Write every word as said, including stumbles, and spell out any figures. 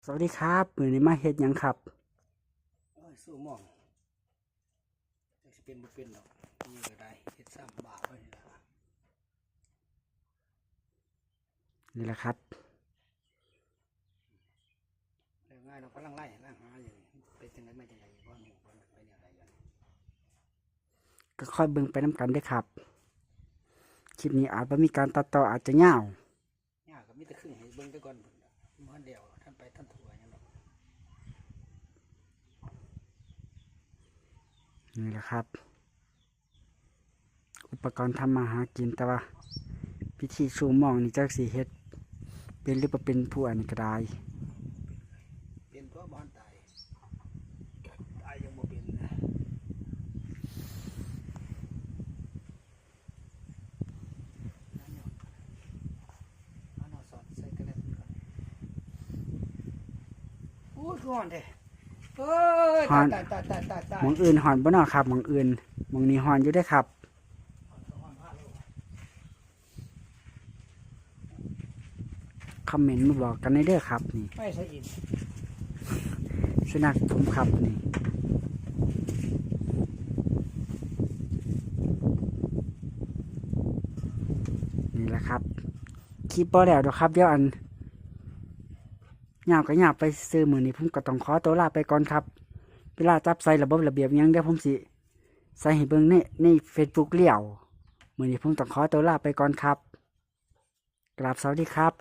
สวัสดีครับ มื้อนี้มาเฮ็ดหยังครับ โอ้ย สู้หม่อง จักสิเป็นบ่เป็นดอก นี่ก็ได้ เฮ็ดซ้ำบาปไว้นี่ล่ะ นี่แหละครับ แล้วง่าย เรากำลังไล่ล่างหาอยู่ เป็นจังได๋มาจังได๋ บ่ฮู้ว่ามันไปแนวใด๋อยู่ ก็ค่อยเบิ่งไปนำกันเด้อครับ คลิปนี้อาจบ่มีการตัดต่อ อาจจะยาว ยาวก็มีแต่ครึ่งให้เบิ่งแต่ก่อน บ่ทันแล้ว ทันไปทันทั่วหยังดอก นี่แหละครับ อุปกรณ์ทำมาหากิน แต่ว่าพิธีสู้หม่องนี่จักสิเฮ็ดเป็นหรือบ่เป็น ผู้อันนี้ก็ได้ เป็นตัวบ่ทันตาย ตายยังบ่เป็นนะ เอาหน่อสอดใส่กระเด็นก่อน โอ้ย คือฮ้อนแท้ เอ้ย ฮ้อน ตาย ตาย ตาย ตาย ตาย ตาย หม่องอื่นฮ้อนบ่เนาะครับ หม่องอื่น หม่องนี้ฮ้อนอยู่เด้อครับ ฮ้อน ฮ้อน ฮ้อน คอมเมนต์มาบอกกันได้เด้อครับ นี่ ไปใส่อีก สุนัขผมครับ นี่ นี่แหละครับ คลิปบ่แล้วดอกครับ เดี๋ยวอัน ยาวก็ยาวไปซื่อ มื้อนี้ผมก็ต้องขอตัวลาไปก่อนครับ เวลาจับใส่ระบบระเบียบหยัง เดี๋ยวผมสิใส่ให้เบิ่งใน ในเฟซบุ๊กเลี้ยว มื้อนี้ผมต้องขอตัวลาไปก่อนครับ กราบสวัสดีครับ